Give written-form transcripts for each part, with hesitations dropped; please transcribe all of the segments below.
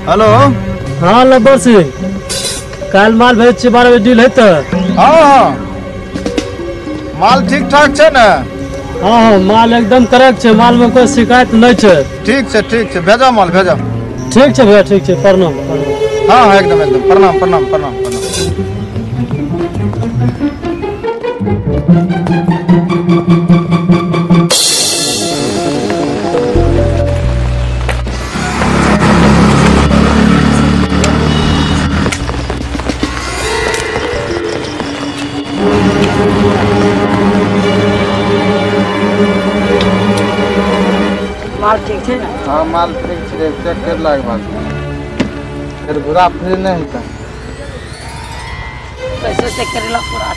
Hello. हाँ लब्बर सिंह, काल्हि माल भेज छी 12 बजे डील हेतै? हाँ हाँ, माल ठीक ठाक छै ने? हाँ हाँ, माल एकदम करेक्ट छै, माल में कोई शिकायत नहीं छै। ठीक छै ठीक छै, भेजो माल भेजो। ठीक छै भैया, ठीक छै, प्रणाम प्रणाम। हाँ हाँ एकदम एकदम, प्रणाम प्रणाम प्रणाम प्रणाम। माल ठीक छै ने? हाँ माल ठीक छै, चेक करलाके बाद फिर घुरा फिर नहीं हेतै। पैसा चेक करेला पूरा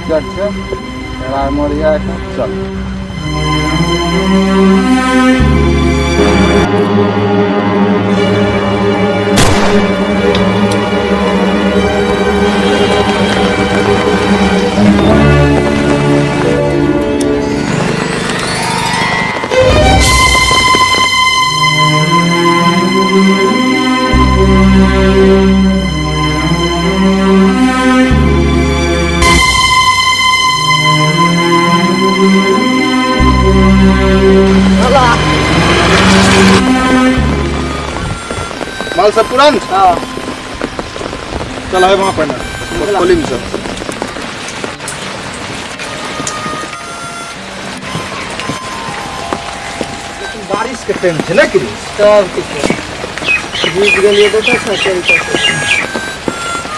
चेक छै, एरा मोरिया के चल। माल सब पुरान? हाँ। चल है वहाँ पर ना खोली में सब। लेकिन बारिश के टाइम छै ना कि सब किछु जीत गेलियै तऽ चोरी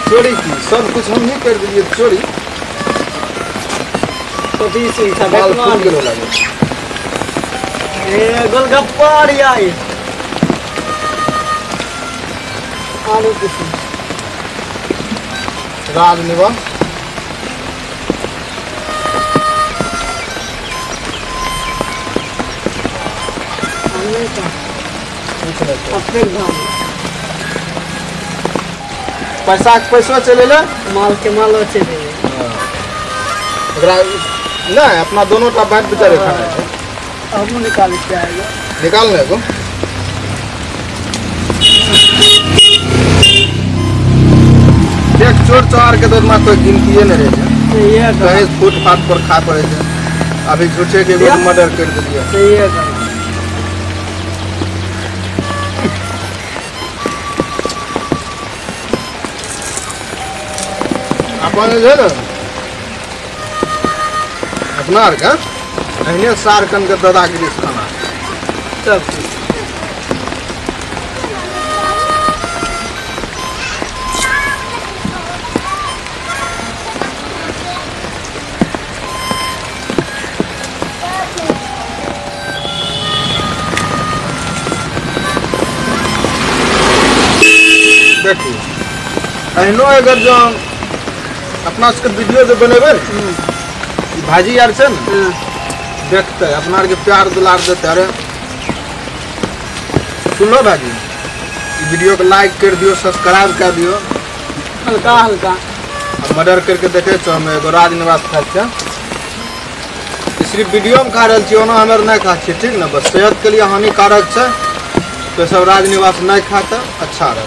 चोरी की सब कुछ हम ही कर दिलियै चोरी। माल फूल गेलो लागे। ए गोलगप्पा आई आलू किसी राजनिवास। पैसा के पैसो चले ले, माल के मालो चले ले। नहीं अपना दोनों टा बांट बेचारे खाना है। हम निकाल के आएगा, निकाल ले को। देख चोर चोर के तो कोई गिनती नहीं रहे छै, कहीं फुटपाथ पर खा पड़े छै। अभी झूठे के एगो मर्डर कर दिलियै। सही है। अपन जे ने अपना आर के एहने सारकन के दादागिरी खाना सब। देखू एहनो अगर जो अपना सबके वीडियो जो बनेबै भाजी आर छै ने, देखते अपना आरके प्यार दुलार देते। अरे सुनलो भाजी, वीडियो के लाइक कर दियो, सब्सक्राइब कर दियो, हल्का हल्का। मर्डर करके देखे छो हम एगो राजनिवास खाइ छियै, सिर्फ वीडियो में खा रहल छियै, ओना हमे नहीं खा छियै, ठीक ने? बस सेहत के लिए हानिकारक छै, तो सब राजनिवास नहीं खाता अच्छा रह।